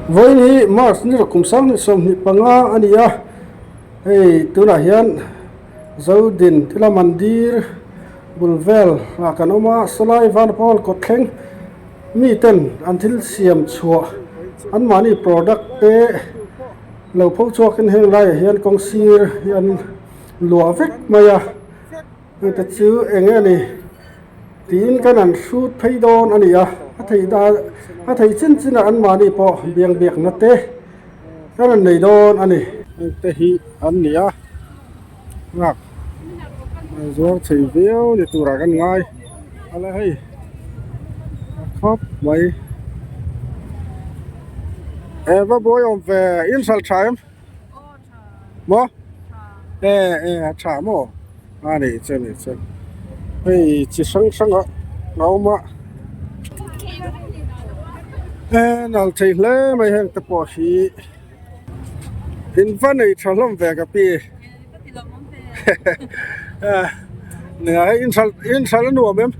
Vawiin hi March ni rawh kum 2025 a ni a, hei tunah hian Zodin thila mandir bul vel ah kan awm a, sawlai Vanpawl kawt thleng miten an thil siam chhuah anmahni product te lo pho chhuakin heng laiah hian kawng sir hi an luah vek mai a, hengte chu eng nge ni tiin kan han hrut phei dawn a ni a, a theih dan a theih chin chin ah anmahni pawh biang biakna te kan rawn nei dawn a ni. Hengte hi an ni a, nghak zuar chei viau ni turah kan ngai ala hei a khawp mai e va buai awm ve in hralh tha em maw e e a tha maw a ni che ni che hei chi hrang hrang a awm a e nal thei hle mai heng te pawh hi. In va nei tha hlawm ve ka pi nia hei inhral inhral a nuam em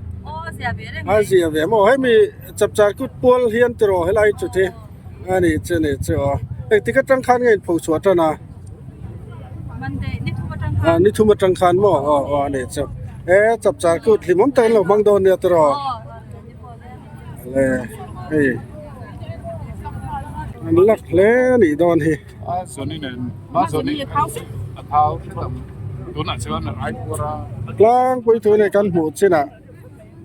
a zia ve maw hemi chapchar kut pual hian tiraw helai chu thi a ni chu ni chu aw engtik atang khan nge in pho chhuah tan a ni thum atang khan maw aw aw a ni chu e chapchar kut hlimawm tak an lo hmang dawn nia tiraw. Le hei an lak hle a nih dawn hi. Tlangpui thu nei kan hmuh chinah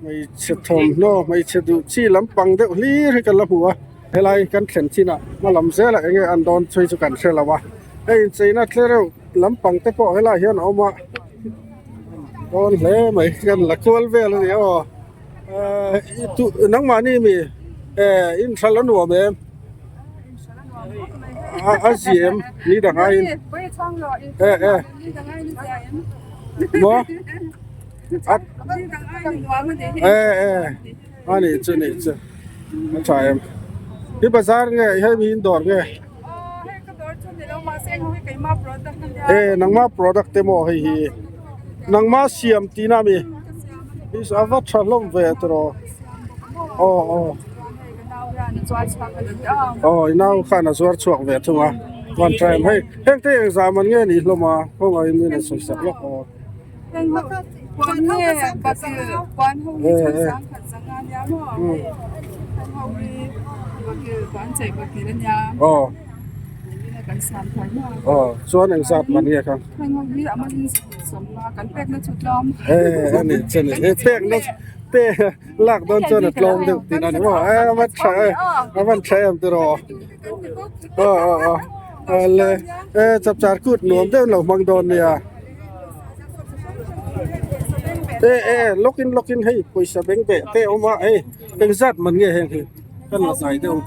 hmeichhe thawmhnaw hmeichhe duh chi lampang deuh hlir hi kan la hmu a helai kan thlen chinah hma lam zelah eng nge an dawn chhui chu kan hre lo a hei incheina tlereuh lampang te pawh helaiah hian a awm a dawn hle mai kan la kual vel a ni aw. Nangmahni mi inhral a nuam em? A zi em? Ni dang aiin e e maw e e a nih chu nih chu a tha em? I bazar nge hei mi in dawr nge? E nangma product te maw hei hi nangma siam tihna a mi a va tha hlawm ve tiraw aw aw aw i nau khan a zuar chhuak ve thung a van tha em hei heng te eng zah man nge ni hlawm a khawngaih in a sawi sak lawk aw aw aw chuan eng zat man nge kha e ani che ni e pek na pe lak dawn chuan a tlawm deuh tih a ni maw e a va tha e a van tha em tiraw aw aw aw awle e chapchar kut nuam deuh an lo hmang dawn nia e e lawk in lawk in hei pawisa beng beh te a awm a hei engzat man nge heng hi kan la hnai deuh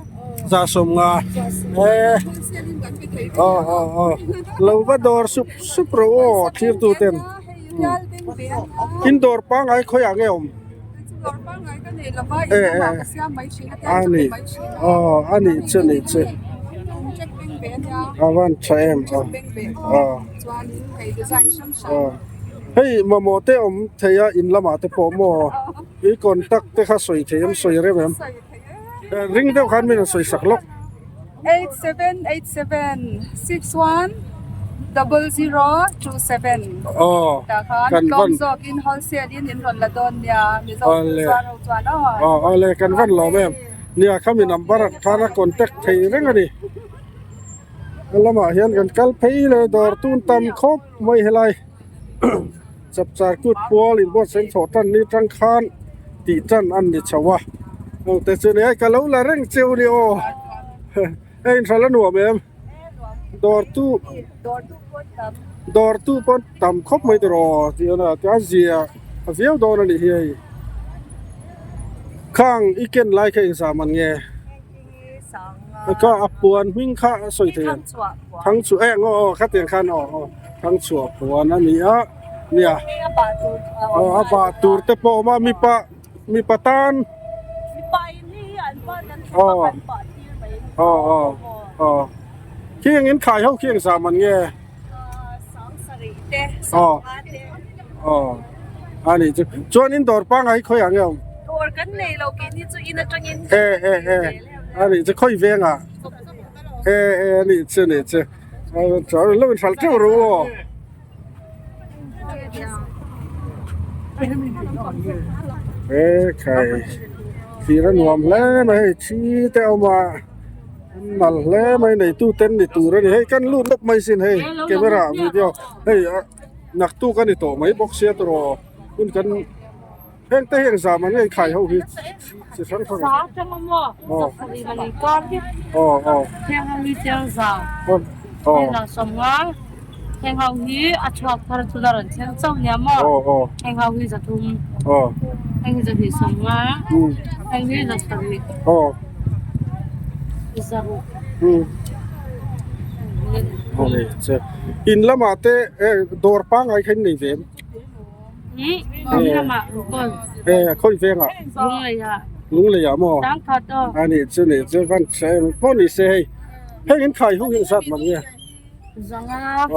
za sawm nga e aw aw aw lo va dawr sup sup rawh aw thlir tu ten in dawr pangai khawiah nge awm e e a ni aw a nih chu nih chu a van tha em aw aw aw hei mamawh te awm thei a in lamah te pawh maw i contact te kha sawi thei em sawi rem em ring deuh khan min rawn sawi sak lawk. Aw kan van awle aw awle kan van lawm em nia khami number ah khan a contact thei reng a ni a lamah hian kan kal phei leh dawr tun tam khawp mai helai chapchar kut pual inbuatsaih thawh tan ni tang khan tih tan an ni chho a hengte chu nia ka lo la reng cheu a ni aw hei inhral a nuam em dawr tu dawr tu pawn tam khawp mai tur aw tih a a zia a viau dawn a nih hi hei khang i ken lai kha engzah man nge. Ka a puan hming kha a sawi thei ang thang chu eng aw aw khatiang khan aw aw thang chhuah puan a ni a nia aw a bah tur te pawh a awm a mipa mipa tan aw aw aw aw khi eng in khai ho khi eng zah man nge aw aw a nih chu chuan in dawr pangngai hi khawiah nge awm Dawr kan nei lo keini chu in atangin e e e a nih chu khawi vengah. E e a nih chu nih chu lo in hralh teuh rawh u aw. E khai thlir a nuam hle mai hei thi te a awm a an nal hle mai neitu ten ni tur a ni hei kan lut lawp mai sin hei camera video hei naktuk a ni tawh mai bawk sia tawh hun kan. Heng te hian zam an ngei khai ho hi chi hrang hrang a. Aw aw. Heng ho hi chiang zau. Aw. Heng lang sawm nga. Heng ho hi a chhuak thar chu la rawn thleng chauh nia maw. Aw aw. Heng ho hi zathum. Aw. Heng hi zahnih sawm nga. Heng hi zasarih. Aw. Zaruk. In lamah te dawr pangngai kha in nei ve em? Khawi vengah Lungleiah maw a nih chu nih chu kan hre em pawh ni se hei heng in khai ho hi zat man nge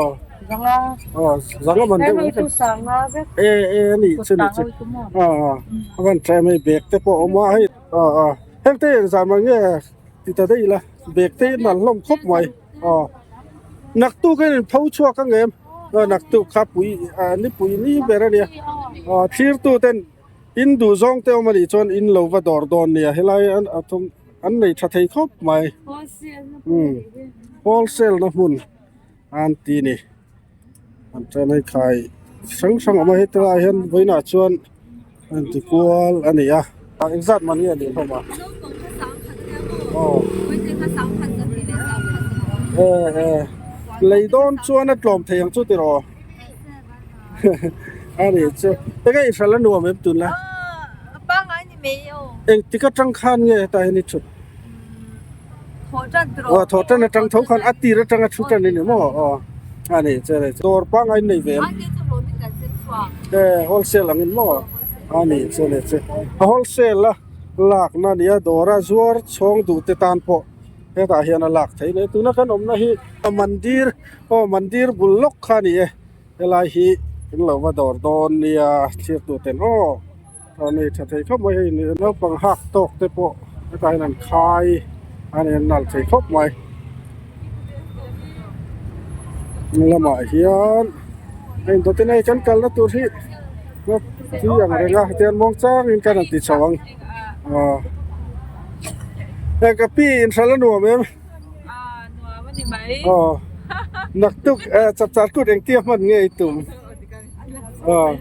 aw aw zanga man deuh e e a nih chu nih chu aw a van hre em hei bag te pawh a awm a hei aw aw heng te engzah man nge ti ta daih ila bag te hi a nalh hlawm khawp mai aw naktuk a in pho chhuak ang em. Aw naktuk kha pui ah nipui ni ber a nia aw thlir tu ten in duh zawng te awm a nih chuan in lo va dawr dawn nia helai an a thawm an nei tha thei khawp mai umm wholesale na hmun an ti ni an chuan hei khai hrang hrang a awm a heti laiah hian vawiinah chuan an ti kual a ni a engzat man nge a nih hlawm a aw e e lei dawn chuan a tlawm thei ang chu tiraw a nih chu enge i hralh a nuam em tunlai engtik atang khan nge hetah hian i thut aw thawh tan atang tho khan a tir atanga thu tan a ni maw aw a nih chu a nih chu dawr pangngai nei ve em e wholesale angin maw a nih chu a nih chu a wholesale a lakna a nia dawra zuar chhawng duh te tan pawh hetah hian a lak theih a ni tuna kan awmna hi mandir aw mandir bul lawk kha a ni e helai hi in lo va dawr dawn nia thlir tur ten aw. A nei tha thei khawp mai hei naupang hak tawk te pawh hetah hian an khai a ni an nalh thei khawp mai lamah hian a indawt in hei kan kalna tur hi tui ang reng a tian muang changin kan han ti chho ang aw hei ka pi inhralh a nuam em aw naktuk chapchar kut engtia hman nge i tum aw.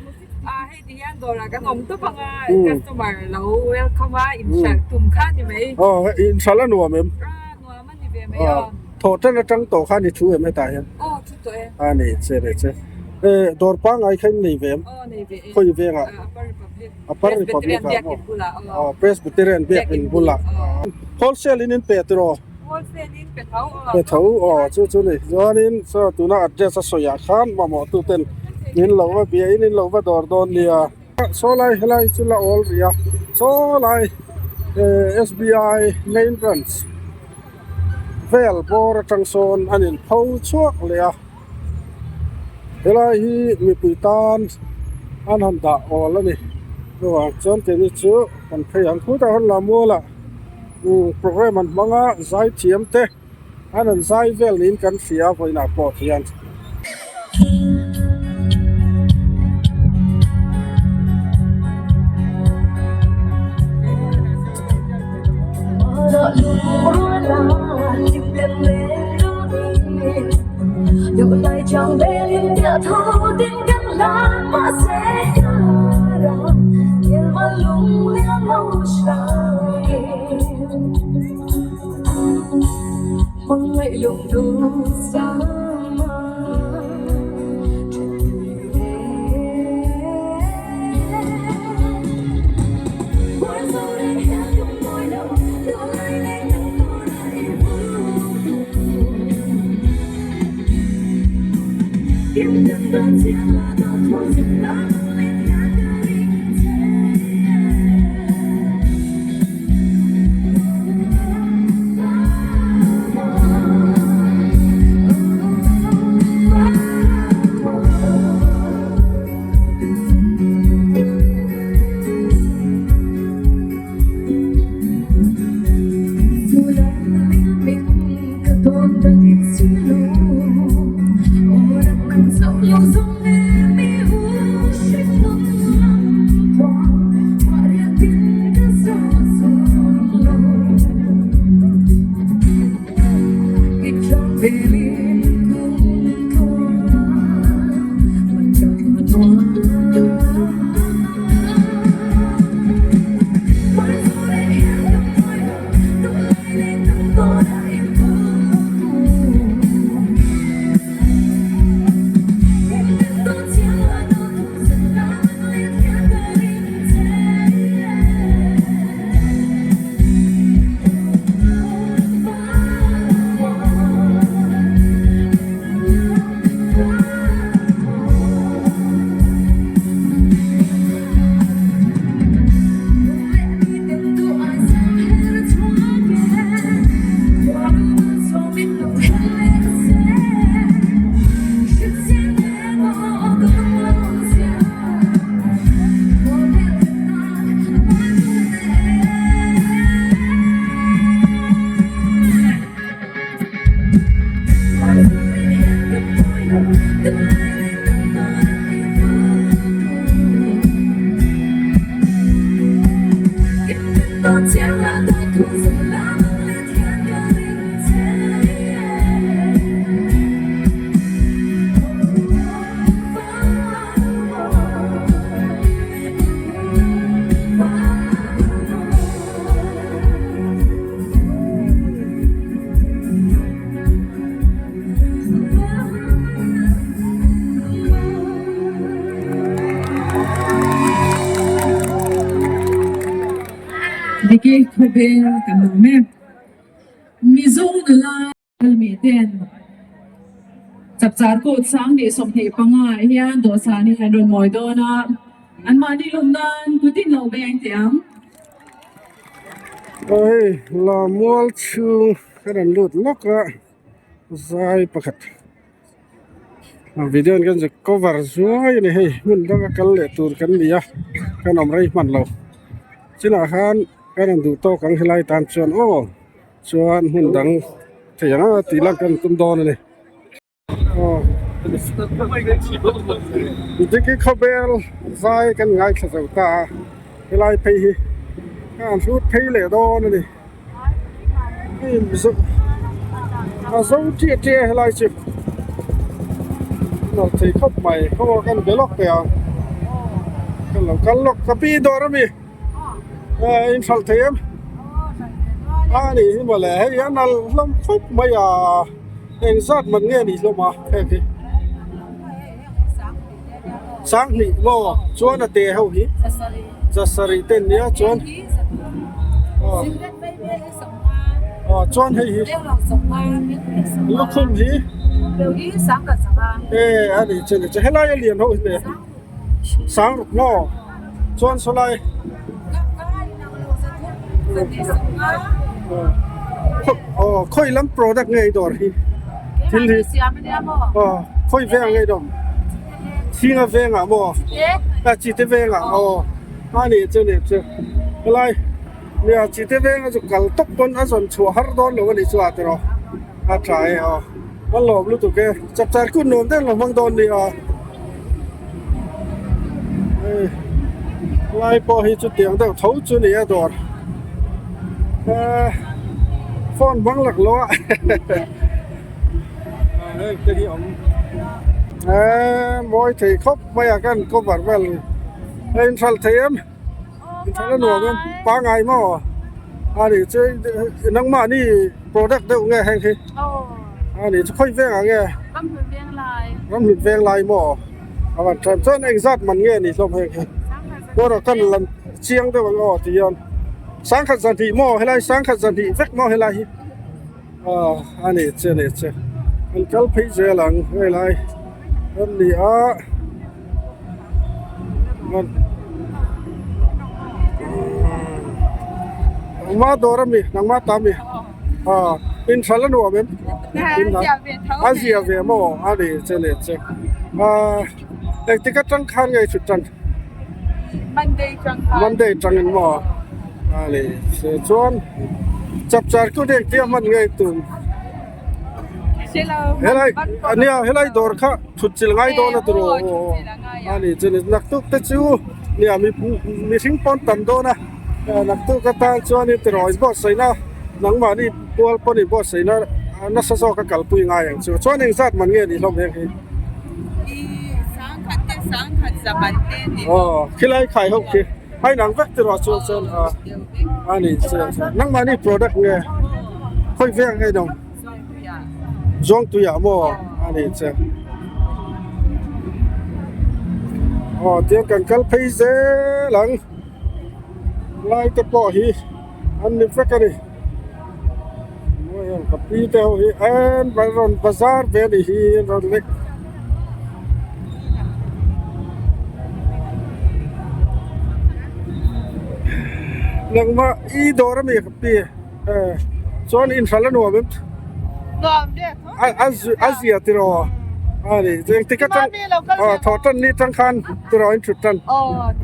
Ti hian dawrah kan awm tawp ang a, customer lo welcome a, inhralh tum kha a ni mai. Aw, inhralh a nuam em? A nuam a ni ve mai aw. Thawh tan atang tawh khan i thu em hetah hian? Aw, thu tawh e. A nei che nei che. E, dawr pangngai kha in nei ve em? Aw, nei ve e. Khawi vengah? Upper Republic. Upper Republic ah maw? Biakin bulah aw. Aw, Presbyterian Biakin bulah. Wholesale in in pe tiraw? Wholesale in pe tho aw. Pe tho aw chu chu ni chuanin saw tuna address a sawi ah khan mamawh tu ten min lo va bia in in lo va dawr dawn nia. Saw lai helai chu la awl rih a saw lai SBI main branch vel bawr atang sawn an in pho chhuak leh a helai hi mipui tan an han dah awl a ni chuvang chuan keini chu kan phei ang khutah hawn la mual ah. Programme an hmang a, zai thiam te an han zai vel niin kan hria vawiinah pawh hian. Diki khawvel kan awm e. Mizo nula mi ten chapchar kut 2025 ah hian dawhsan hi an rawn mawi dawn a, anmahni lawm nan kutin lo veng teh ang. Aw hei la mual chhung ka rawn lut lawk a zai pakhat a video in kan cover zuai a ni hei hmun danga kal leh tur kan ni a kan awm rei hman lo chinah khan ka rawn duh tawk ang helai tan chuan aw chuan hmun dang thei ang a tih lang kan tum dawn a ni. Diki khawbel zai kan ngaithla zo ta a helai phei hi a han hrut phei leh dawn a ni hei mizo a zo chiah chiah a helai chu nawr thei khawp mai khaw ah kan be lawk teh ang kan lo kal lawk ka pi dawr ami eh in hralh thei em a nih hi mawle hei a nalh hlawm khawp mai a. Eng zat man nge nih hlawm a heng hi sanghnih maw chuan a te ho hi zasarih te an nia chuan aw chuan hei hi lukhum hi e a nih chu ni chu helai a lian ho hi le sangruk maw chuan sawlai. Aw khawi lam product nge i dawr hi thil hi aw khawi veng nge i dawm thinga vengah maw a chite vengah aw a nih chu nih chu helai nia chite venga chu kal tawp pawn a zawn chhuah har dawn lo a nih chu a tiraw a tha e aw a lawm lutuk e chapchar kut nuam deuh lo hmang dawn nia. Hei lai pawh hi chutiang deuh tho chu ni a dawr ehh phone bang lak lo a heng te hi awm ehh mawi thei khawp mai a kan cover vel a inhralh thei em inhralh a nuam em pangai maw a nih chu nangmahni product deuh nge heng hi. A nih chu khawi vengah nge? Ramhlut veng lai maw? A van tha em chuan eng zat man nge ni hlawm heng hi? Erawh kan lam chiang deuh ang aw ti hian sangkhat zahnih maw helai sangkhat zahnih vek maw helai hi aw a nih chu a nih chu an kal phei zel ang helai an ni a. Nangma dawr ami nangma ta ami aw inthral a nuam em a zia ve maw a ni che leh che ah engtik atang khan nge i chhut tan Monday tangin maw a ni che chuan chapchar kut engtia hman nge i tum. Helai ania helai dawr kha thut chilh ngai dawn a tiraw aw a ni chu ni naktuk te chu nia mihring pawn tam dawn a naktuk atan chuanin tiraw inbuatsaihna nangmahni pual pawn inbuatsaihna nasa zawk a kalpui ngai ang chu chuan engzat man nge ni hlawm heng hi aw khilai khai ho khi a inang vek tiraw chuan chuan a ni chu nangmahni product nge khawi veng nge ni awm. Zawngtuiah maw a ni che aw tiang kan kal phei zel ang lai te pawh hi an ni vek a ni mawi hian ka pi te ho hi an rawn bazar ve a nih hi an rawn lek. Nangmah i dawr ami ka pi. Chuan inhral a nuam em? Nuam ve tho. A a zia tiraw a ni chu engtik atang aw thawh tan ni tang khan tiraw in thut tan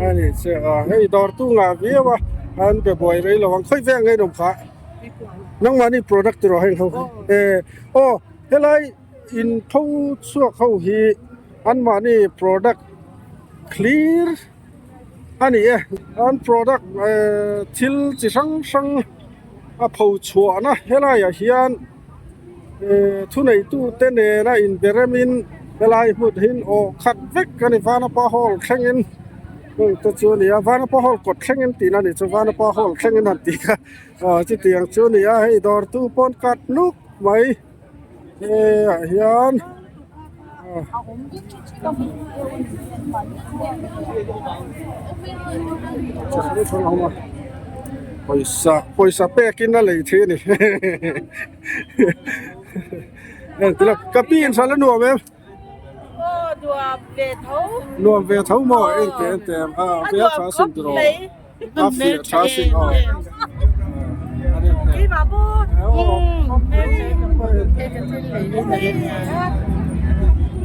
a ni che a hei dawr tu ngah viau a an be buai rei lo ang khawi veng nge nawm kha nangmahni product tiraw heng ho hi e aw helai in tho chhuak ho hi anmahni product clear. A ni e, an product ehh thil chi hrang hrang a pho chhuahna helaiah hian ehh thuneitute nena inberemin helai hmun hi awh khat vek a ni Vanapa hall thlengin heng te chu a ni a Vanapa hall kawt thlengin tihna a nih chu Vanapa hall thlengin han tih kha aw chutiang chu a ni a hei dawrtu pawn cut nuk mai. He ah hian chi hrang hrang a awm a pawisa pawisa pekin a lei thei a ni engti ka pi in hralh a nuam em nuam ve tho maw engti engti a hmel tha sin tiraw. A fiah tha sin aw.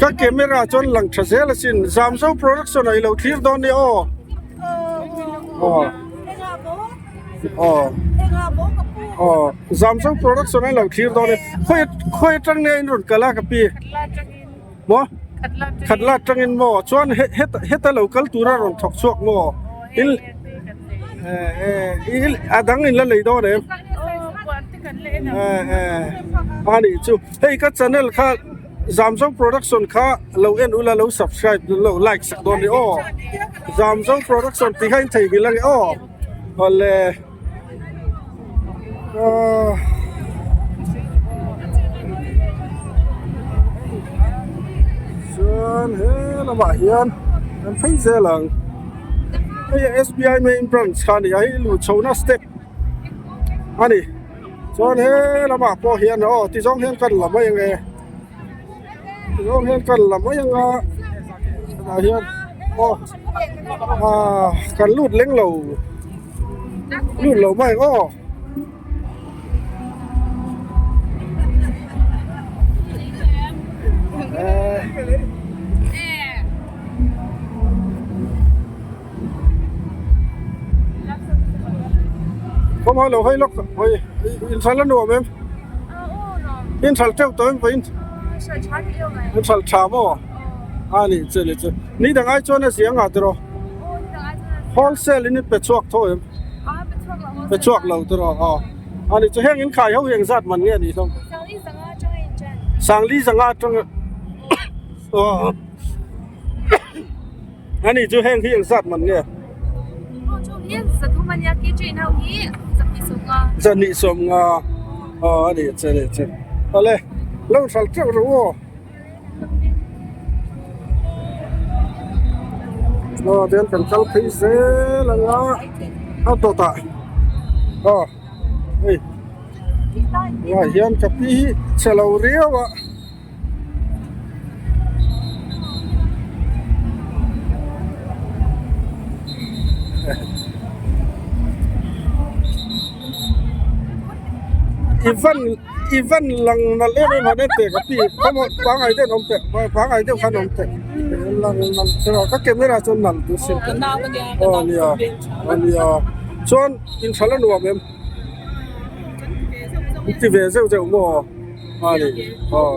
Ka camera chuan lang tha zel asin Zamzo production ah ilo thlir dawn nia aw. Aw. Aw. Aw Zamzo production ah ilo thlir dawn nia khawi khawi atang nge in rawn kal a ka pi. Maw? Khatla atangin maw? Chuan heta lo kal tura rawn thawk chhuak maw? Il a dang in la lei dawn em? A nih chu hei ka channel kha Zamzo production kha lo en ula lo subscribe lo like sak dawn ni aw Zamzo production tih kha in theihnghilh ange aw awle. Chuan he lamah hian kan phei zel ang hei s b i main branch kha a ni a hei luh chhohna step a ni chuan he lamah pawh hian aw ti zawng hian kan la mai ang e ti zawng hian kan la mai ang a hetah hian aw ah kan lut leng lo. Lut lo mai ang aw. Khawm ho lo hawi lawk hawi inhral a nuam em? Inhral teuh tawh em vawiin? Inhral tha maw? A ni che ni che. Ni dang ai chuan a ziang ah tiraw? Wholesale in i pe chhuak tho em? Pe chhuak lo tiraw aw. A ni chu heng in khai ho hi engzat man nge anih hlawm? Sangli zanga atang aw. A ni chu heng hi engzat man nge? Zahnih sawm nga aw a ni che ni che. Awle lo hral teuh rawh u aw. Aw tihian kan kal phei zel ang a a dawtah aw hei tunah hian ka pi hi chhe lo riau a. I van i van lang nalh em em han en teh ka pi khawmaw pangai deuh an awm teh pangai deuh khan awm teh lang nalh erawh ka camera chuan nalh duh sin aw nia aw nia chuan inthral a nuam em ti ve zeuh zeuh maw. A ni aw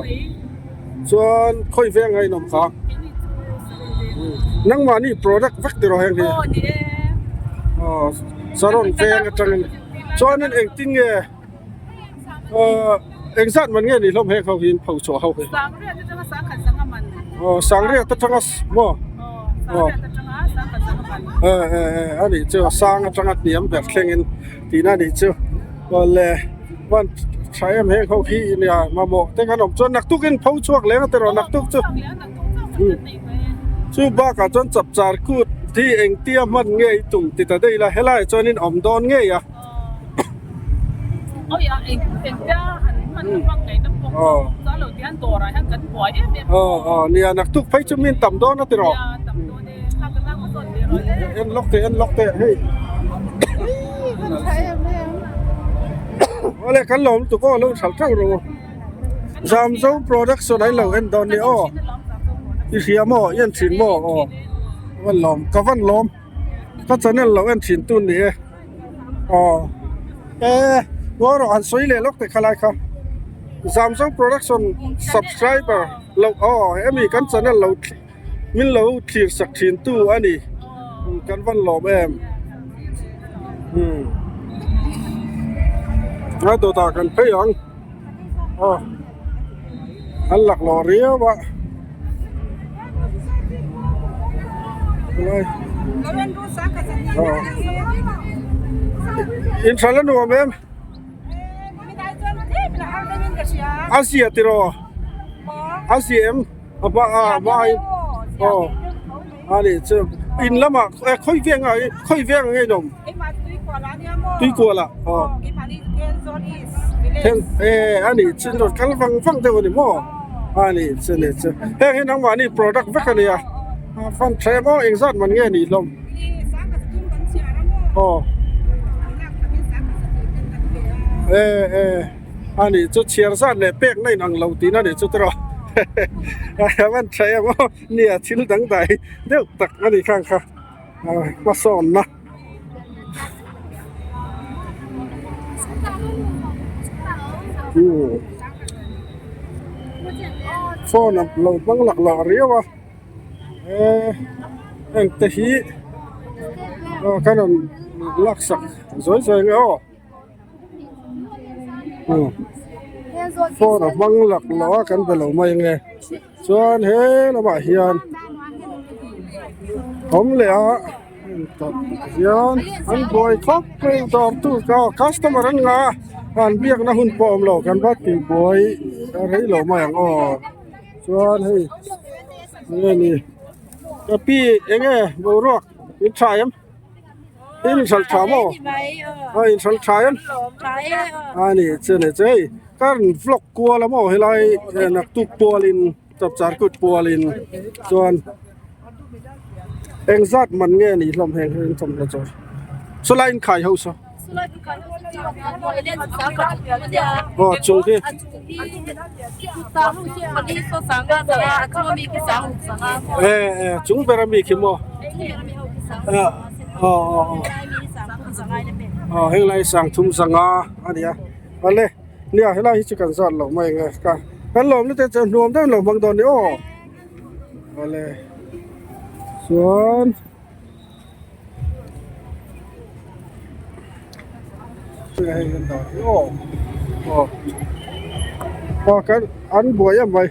chuan khawi veng a inawm kha nangmahni product vek tiraw heng hi aw saron veng atangin chuanin engtin nge aw engzat man nge ni hlawm heng ho hi in pho chhuah ho hi aw sangriat atanga maw aw e e e a nih chu sang atanga hniam ber thlengin tihna a nih chu awle van tha em heng ho khi nia mamawh te kan awm chuan naktuk in pho chhuak leng a ti rawh naktuk chu chu bakah chuan chapchar kut hi engtia hman nge i tum ti ta daih ila helaiah chuan in awm dawn ngei a. Aw aw nia naktuk phei chu min tam dawn a ti rawh. En lawk teh en lawk teh hei awle kan lawm lutuk aw lo hralh ṭeuh rawh u Zamzo production an lo en dawn nia aw i hria maw i en thin maw aw ka lawm ka van lawm ka channel lo en thin tu ni e aw e ngawi rawh han sawi leh lawk teh khalai kha Zamzo production subscriber lo aw hemi kan channel lo. Min lo thlir sak thin tu a ni kan van lawm em umm a dawtah kan phei ang aw an laklawh riau a helai aw in tha la nuam em a zia tiraw a zia em. A hma a hma aw a nih chu in lamah eh khawi veng ah khawi veng ang nge in awm tuikual ah aw then eh a nih chu rawn kal vang vang deuh a ni maw a nih chu nih chu heng hi nangmahni product vek a nia a fan tha em aw engzat man nge nih hlawm aw eh eh. A nih chu chhiar zat leh pek na in ang lo tihna nih chu tiraw a van tha em aw nia thil dangdai deuh tak a nih khang kha hmasawnna. Phone a lo hmang lak lak riau a eh heng te hi aw kan rawn laksak zawi zawi ang e aw. Phone a hmang lak lo a kan be lo mai ange chuan he lamah hian awm leh a hian an buai khawp mai dawr tu aw customer an ngah a an biakna hun pawh a awm lo kan va tih buai a rei lo mai ang aw chuan hei enge ni ka pi enge boruak in tha em. In hralh tha maw? A in hralh tha em? A ni chu ni chu hei ka rawn vlog kual a maw helai naktuk pualin chapchar kut pualin chuan engzat man nge ni hlawm heng heng thawmhnaw chu chulai in khai ho saw aw chung khi e e chung ber ami khi maw aw aw aw heng lai sang thum zanga a ni a awle nia helai hi chu kan zat loh mai ang e ka kan lawm na te chu hnuam deuh in lo hmang dawn a ni aw awle chuan. Aw kan an buai em mai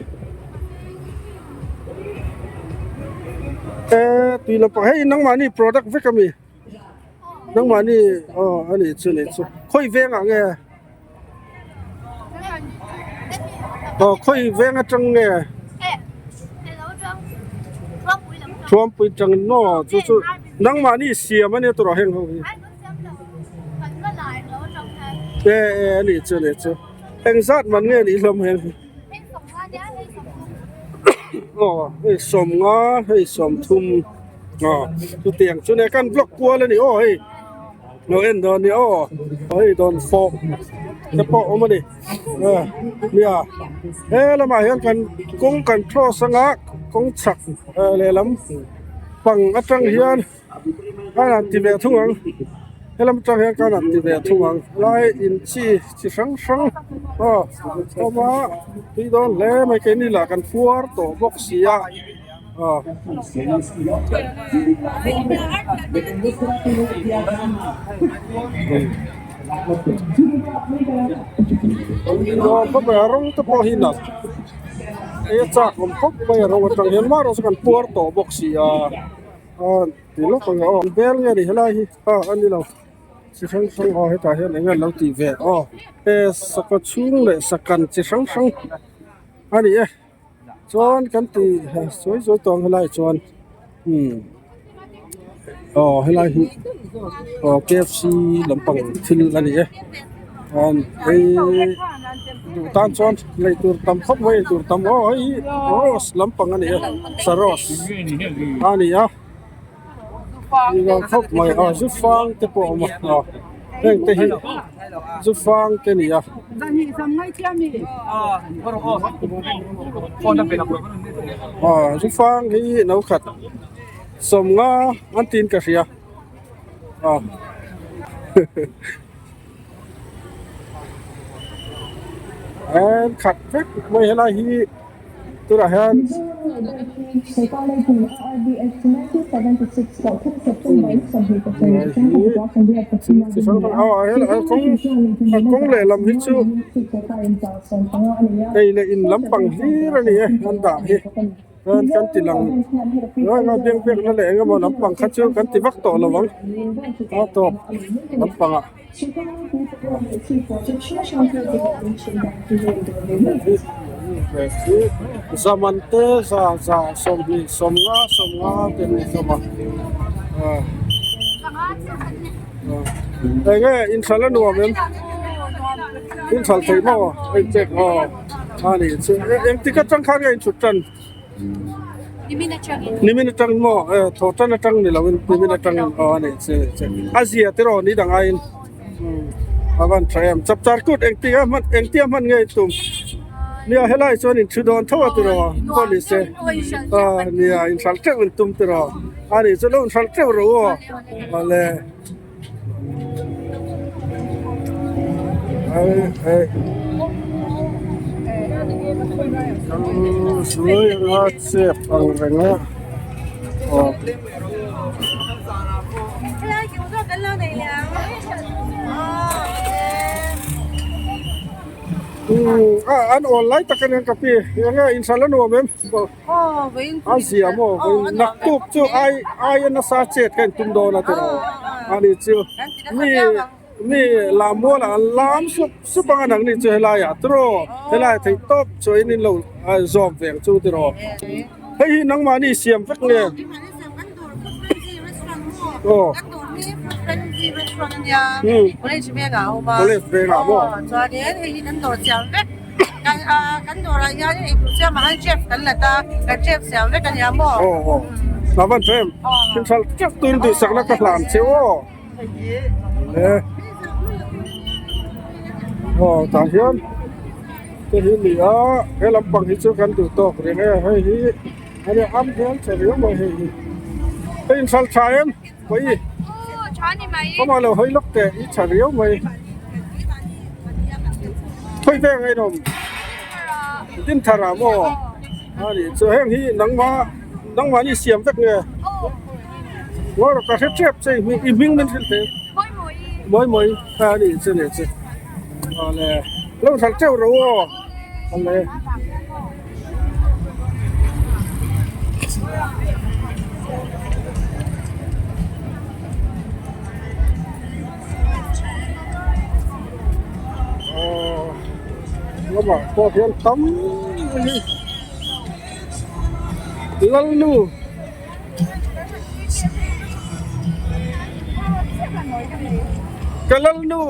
e tui lampang hei nangmahni product vek ami nangmahni aw a nih chu nih chu khawi vengah nge aw khawi veng atang nge thuampui tang maw chu chu nangmahni siam ania tawrh heng ho hi e e a nih chu a nih chu engzat man nge nih hlawm heng hi aw hei sawmnga hei sawmthum aw chutiang chu nia kan vlog kual a ni aw hei. Lo en dawn ni aw hei dawn fawh te pawh a awm a ni nia he lamah hian kan kawng kan cross anga kawng chhak lehlam pang atang hian a han ti ve thung ang. Helam atang hian kan han ti ve thung ang helai in chi chi hrang hrang aw awm a tui dawn hle mai keini lah kan puar tawh bawk si a aw. Dawn khawp mai a rawng te pawh hi nalh ei a chak awm khawp mai a rawng atang hian marawh chu kan puar tawh bawk si a aw. Ti lawk ang aw bel nge ni helai hi ah a ni lo chi hrang hrang aw hetah hian eng nge an lo tih ve aw he sakawt chhung leh sakan chi hrang hrang a ni e chuan kan ti sawi sawi tawh ang helai chuan umm aw helai hi aw kfc lampang thil a ni e chuan hei duh tan chuan lei tur tam khawp mai eitur tam aw hei hi rose lampang a ni e saros a ni a nuam khawp mai a zu fang te pawh a awm a aw heng te hi zu fang te a ni a. Aw zu fang hi no khat sawmnga an tiin ka hria aw. An khat vek mai helai hi tunah hian chi hrang hrang aw a kawng lehlam hi chu ei leh in lampang hlir a ni e an dah hi. Chuan kan ti lang ruai a biang biak na leh eng emaw lampang kha chu kan ti vak tawh lo ang a tawp lampang ah zaman te za za sawmhnih sawmnga sawmnga te an ni hlawm a eng nge inthlan a nuam em inthlan theih maw a inchek aw. A nih chu engtik atang khan nge inchhut tan? Nimin atangin. Nimin atang maw? Eh thaw tan atang ni loin nimin atangin aw a nih chu a zia te rawh ni dang aiin a van tha em chapchar kut engtik a hman engtia hman nge tum nia helai chuan inthu dawn tho a tiraw pawh ni se aw nia inhralh teuh in tum tiraw a nih chu lo inhralh teuh rawh u aw awle. Suai anga chep ang reng a aw. An awl lai tak a nia ka pi enge inhral a nuam em. A zia maw naktuk chu ai aia nasa chet kha in tum dawn a tiraw a ni chu mi mi lam mual ah an lam sup sup ang a nang ni chu helai ah tiraw helai ah theih tawp chu in in lo zawm ve ang chu tiraw hei hi nangmahni siam vek nge aw college vengah maw. Kan ah kan dawrah hian eitur siamah hian chef kan la ta kan chef siam vek a nia maw. Aw aw a van tha em thil tha teuh tur duhsakna ka hlan che aw e aw tah hian te hi ni a he lampang hi chu kan duh tawk reng e hei hi a nia am hian tha riau mai hei hi hei inhral tha em pawi kawmah lo hawi lawk teh i tha riau mai. Khawi veng a inawm Dinthar ah maw a nih chu heng hi nangma nangmahni siam vek nge ngawi rawh ka hre tep che i hming i hming min hrilh thei mawi mawi a nih chu nih chu awle lo hralh teuh rawh u aw awle. Lamah pawh hian tam mai hi Lalnu ka Lalnu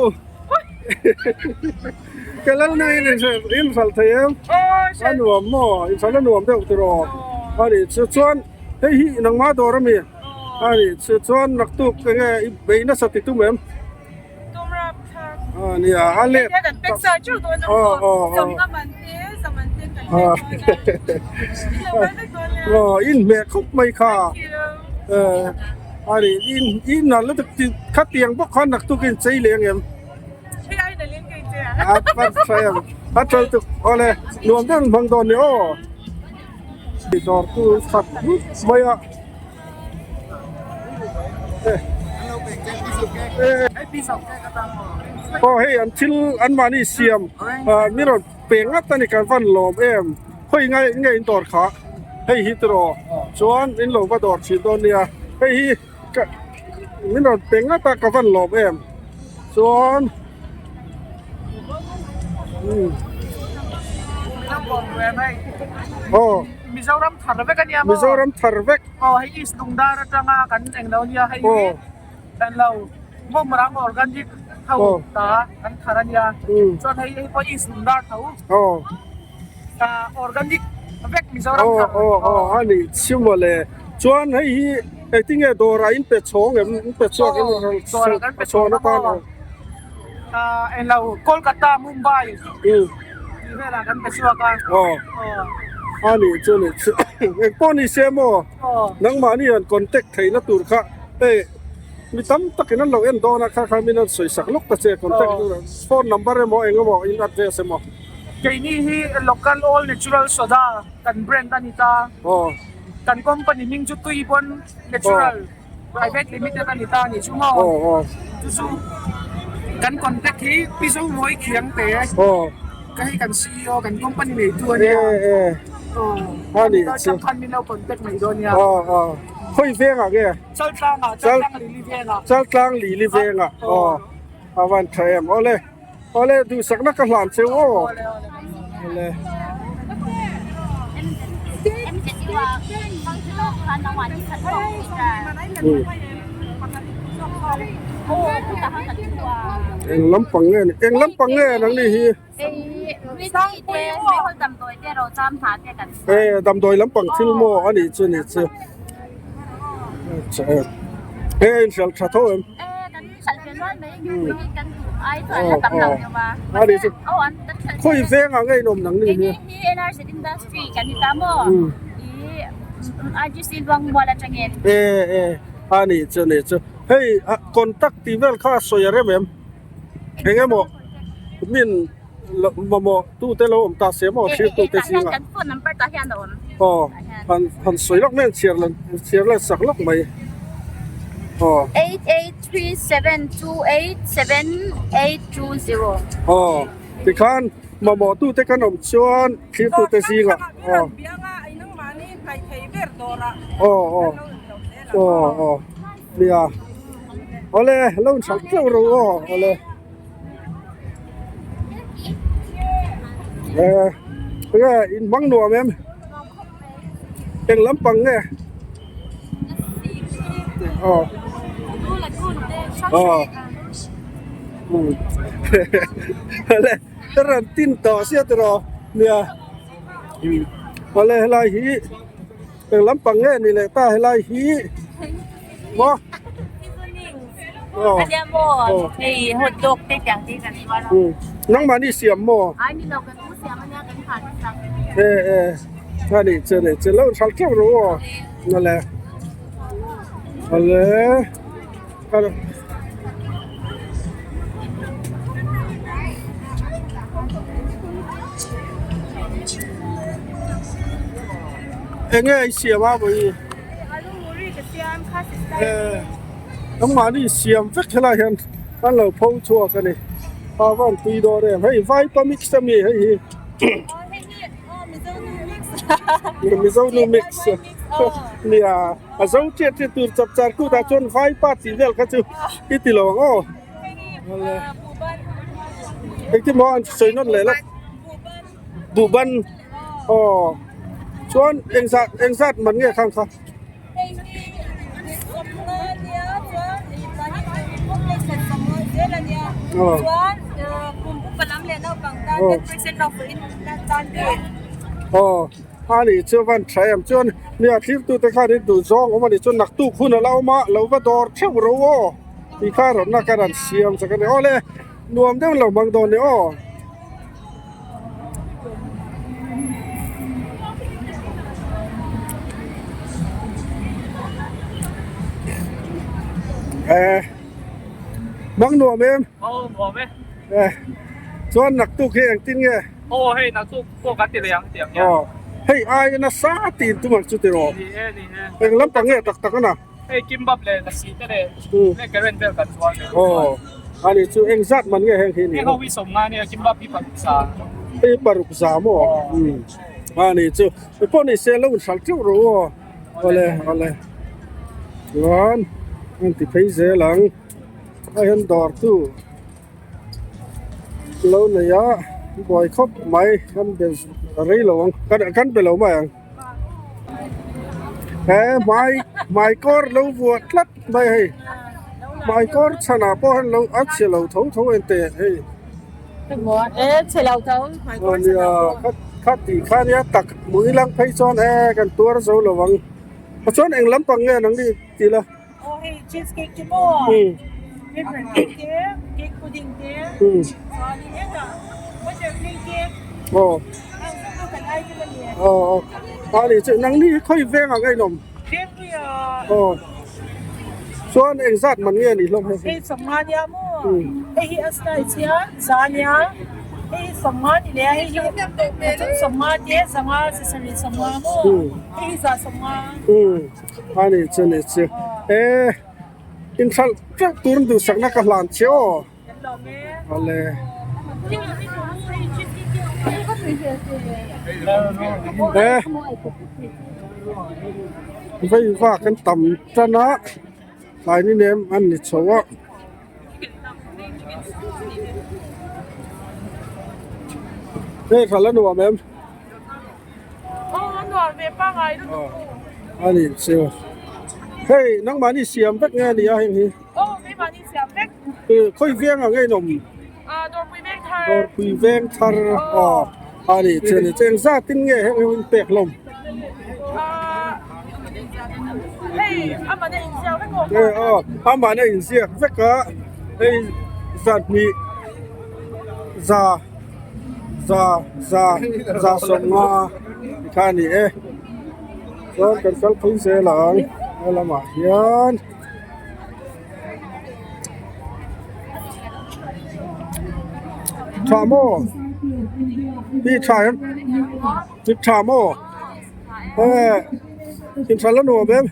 ka Lalnu in inhralh thei em a nuam maw inhralh a nuam deuh tiraw a nih chu chuan hei hi nangmah dawr ami. A nih chu chuan naktuk enge i bei nasa ti tum em? Tum rap thak. A nia a let. Hei kan pek sa teuh dawn a maw? Sawmnga man te, zaman te kan pek dawn a. In lo kal vek dawn nia. Aw in hmeh khawp mai kha. Thank you. A ri in in nalh lutuk ti khatiang bawk khan naktuk in chei leh ang em? A pan hrai ang a ṭha lutuk awle nuam deuh in hmang dawn ni aw. Dawr tu khat hlut mai a. Aw hei an thil an mahni siam ah mi rawn pe ngat a ni kan van lawm em khawi ngai nge in dawr kha hei hi tiraw chuan in lo va dawr thin dawn nia hei hi ka min rawn pe ngat a ka van lawm em chuan umm aw. Mizoram thar vek a nia maw? Mizoram thar vek. Aw hei East Lungdar atanga kan eng lo nia hei hi kan lo Mawmrang organic ho ta kan thar a nia chuan hei hei pawh East Lungdar tho organic vek Mizoram thar. Aw aw aw a nih chhi mawle chuan hei hi engtinge dawrah in pe chhawng em in pe chhuak em dawrah kan pe chhawng a maw eng lo Kolkata Mumbai tih velah kan pe chhuak a. Aw a nih chu nih chu eng pawh ni se maw nangmahni han contact theihna tur kha hei mi tam takin an lo en dawn a kha kha min an sawi sak lawk ta che contact phone number emaw eng emaw in address emaw. Keini hi local all natural soda kan brand a ni ta kan company hming chu tui pawn natural. Private limited a ni ta a nih chu maw? Chu chu kan contact hi Pi Zomawi Khiangte ka hei kan CEO kan company neitu a nia. Aw chang khan min lo contact mai dawn nia. Khawi vengah nge? Chaltlangah, Chaltlang Lili vengah. Chaltlang Lili vengah. Aw a van tha em. Awle awle duhsakna ka hlan cheu aw. Awle. Eng lampang nge ni eng lampang nge nang ni hi e damdawi lampang thil maw a nih chu nih chu e inhrial tha tho em. Khawi vengah nge in awm nang ni hi? E e a nih chu nih chu hei contact tih vel kha a sawi a rem em eng emaw min mamawh tute lo awm ta se maw thlir tute zingah aw han han sawi lawk mai an chhiar chhiar lan sak lawk mai aw. Aw tikhan mamawh tute kan awm chuan thlir tute zingah aw aw aw aw aw nia awle lo inhralh teuh rawh u aw awle. Eh enge in hmang nuam em eng lampang nge aw aw umm awle ka rawn tin tawh sia tiraw nia awle helai hi eng lampang nge ni leh ta helai hi maw. Nangmah ni siam maw? E e a nih chu nih chu lo inhralh teuh rawh aw awle awle enge i siam a vawi. Nangmahni siam vek helai hian an lo pho chhuak a ni a van tui dawn em hei vaipa mix a mi hei hi mizo nu mix nia a zo tiat tiat tur chap char kut ah chuan vaipa tih vel kha chu i ti lo ang aw engtin maw an sawi nawn leh lawk. Buhban aw chuan engzat engzat man nge khang kha. Aw a nih chu van tha em chuan nia thlir tute khan in duh zawng awm a nih chuan naktuk hun a la awm a lo va dawr theuh ro aw tih kha rawtna ka rawn siam chak a ni awle nuam deuh lo hmang dawn ni aw. Eh mang nuam em? Aw nuam e. Eh chuan naktuk hi engtin nge? Aw hei naktuk pawh kan ti leh ang tih ang hian. Aw hei ai nasa tiin tum ang chu tiraw? Ni e ni e. Eng lampang nge tak tak ana? Hei kimbap leh lasi te leh leh current vel kan zuar leh. Aw ani chu eng zat man nge heng hi ni? Heng ho hi sawmnga nia kimbap hi paruk za. Hei paruk za maw? Umm ani chu pawh ni se lo inhral teuh rawh u aw. Awle awle chuan an ti phei zel ang a hian dawr tu lo nei a buai khawp mai kan be rei lo ang kan be lo mai ang he hmai hmai kawr lo vuah tlat mai hei hmai kawr chhanah pawh hian lo a chhe lo tho tho en teh hei. Nia kha tih kha nia tak hmuh ilang phei chuan e kan tuar zo lo ang a chuan eng lampang nge nang ni ti la aw aw aw a ni chu nang ni hi khawi veng ang a inawm aw chuan eng zat man nge ni hlawm hei. Hei hi a style chian za nia hei hi sawmnga ni leh a hei hi pathum sawmnga te zanga sarih sawmnga maw hei hi za sawmnga. Umm a ni chu ni chu e inthlal teuh tur duhsakna ka hlan che aw awle. E vei vak an tam tan a. Tlai ni nem an ni chho a. Hei thla la nuam em? Aw a nuam ve pangai lutuk a ni chu. Hei nangmahni siam vek nge a ni a heng hi? Aw keimahni siam vek. Khawi veng ang ngei nawm? Dawrpui veng thar. Dawrpui veng thar aw a ni chu ni chu engzat in nge heng hi in pek hlawm? Hei amahna inziak vek aw. Hei aw amahna inziak vek a hei zahnih za za za za sawmnga tikha a ni e chuan kan kal phei zel ang he lamah hian. Tha maw hi tha em hi tha maw eh intha la nuam em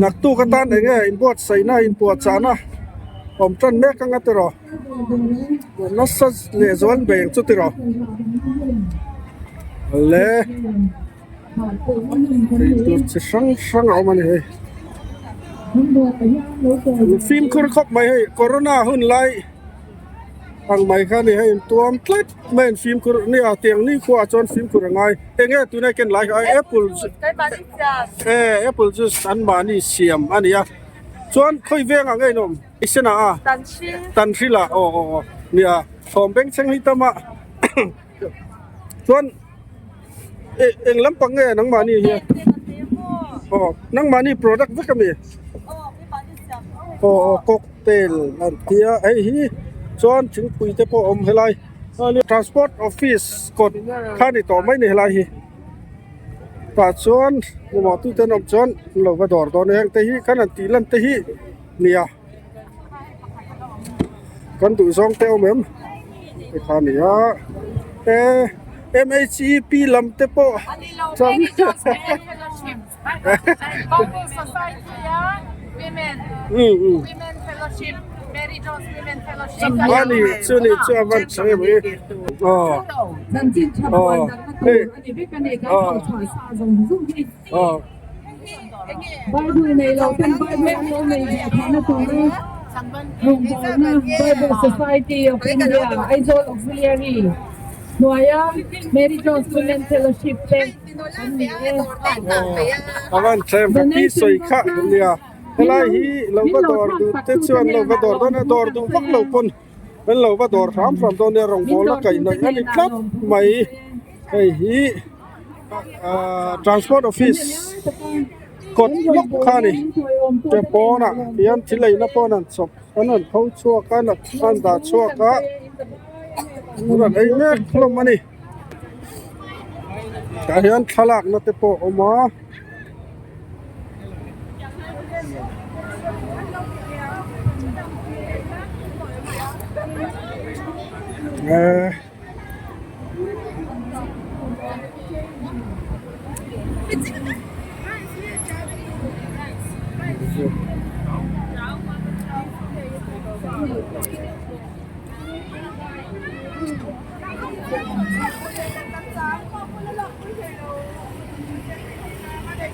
naktuk atan eng nge inbuatsaihna inpuahchahna awm tan mek anga tiraw nasa leh zual beng chu tiraw le. Eitur chi hrang hrang a awm a ni hei fimkhur khawp mai hei corona hun lai ang mai kha a ni hei intuam tlat mai an fimkhur nia tiang ni khuaah chuan fimkhur a ngai eng nge tuna ken lai kha apple eh apple juice an mahni siam a ni a chuan khawi vengah nge in awm i senah a tanhril ah aw aw aw nia thawm bengchheng hi tam a. Chuan eh eng lampang nge nangmahni hi aw nangmahni product vek ami aw aw cocktail an tia hei hi chuan thingpui te pawh a awm helai transport office kawt kha a ni tawh mai a ni helai hi tah chuan mamawh tute an awm chuan an lo va dawr dawn a heng te hi khan an tih lan te hi nia. Kan duh zawng te awm em tikha a ni a e m h e p lam te pawh chuan a ni chu ni chu a van tha em aw aw hei aw aw. Bible nei lo ten Bible an lo nei ve theihna tura rawngbawlna Bible Society of India Aizawl Auxiliary hnuaia Mary Jones Women Fellowship te an ni e. Avan thlem ka pi sawi kha nia helai hi lo va dawr duh te chuan lo va dawr dawn a dawr duh vak lo pawn an lo va dawr hram hram dawn nia rawngbawlna kaihhnawih a ni tlat mai hei hi. Ahh transport office kawt lawk kha a ni te pawnah hian thil eina pawn an chhawp an rawn pho chhuak a an dah chhuak a an rawn ei mek hlawm a ni tah hian thlalakna te pawh a awm a. Eh.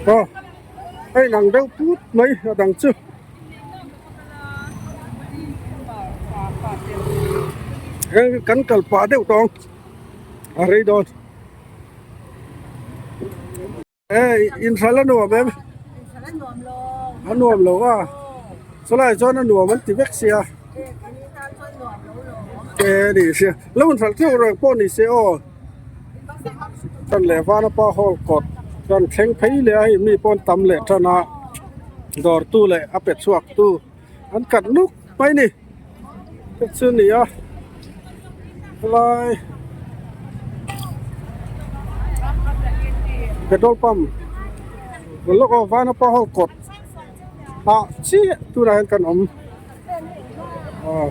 Aw hei lang deuh put mai a dang chu. Heng kan kal pah deuh tawh ang a rei dawn. E inhral a nuam em? A nuam lo a chulai chuan a nuam an ti vek sia e ni sia lo inhral theuh reng pawh ni se aw tan leh vanapa hall kawt chuan thleng phei leh a hei mi pawh an tam leh tan a dawr tu leh a pe chhuak tu an kat nuk mai ni te chu ni a helai petrol pump lawk aw vanapa hall kawt ah chiah tunah hian kan awm aw.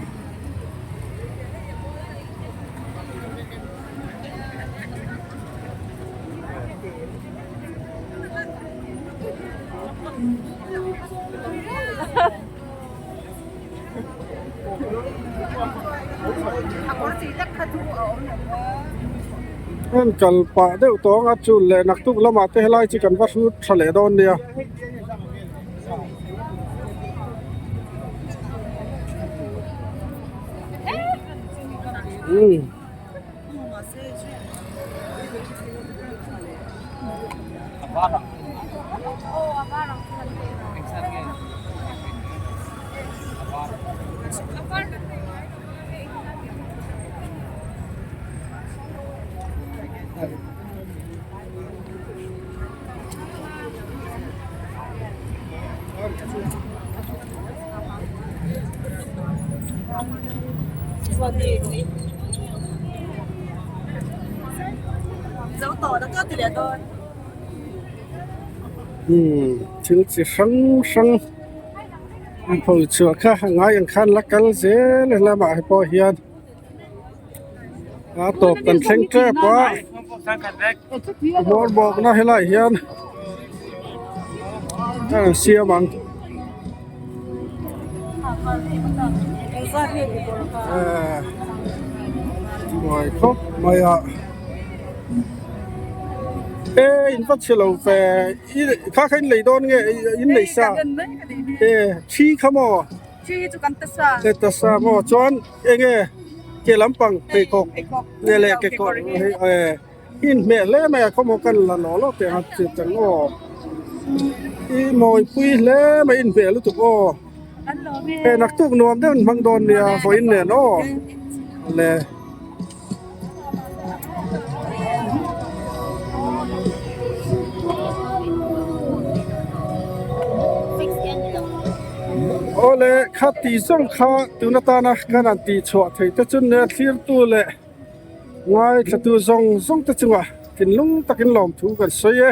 Heng kal pah deuh tawh anga chul leh naktuk lamah te helai chu kan va hrut tha leh dawn nia. Umm thil chi hrang hrang an pho chhuah kha a ngai ang khan la kal zel a lamah te pawh hian a tawp kan thleng tep a hmawr bawkna helaiah hian a rawn siam ang. Buai khawp mai a e in va chhe lo ve i kha kha in lei dawn nge in lei sa e thi kha maw e ta sa maw chuan eng nge ke lampang pheikhawk nge leh kekawr e. Inhmeh hle mai a khawmhaw kan la lawh lawk teh ang a chip ang aw i mawipui hle mai inhmeh lutuk aw hei naktuk nuam deuh in hmang dawn nia vawiin nen aw le. Awle kha tih zawng kha tun atana kan han tih chhuah theih te chu nia thlirtu leh. Ngaithla tu zawng zawng te chungah thinlung takin lawmthu kan sawi e.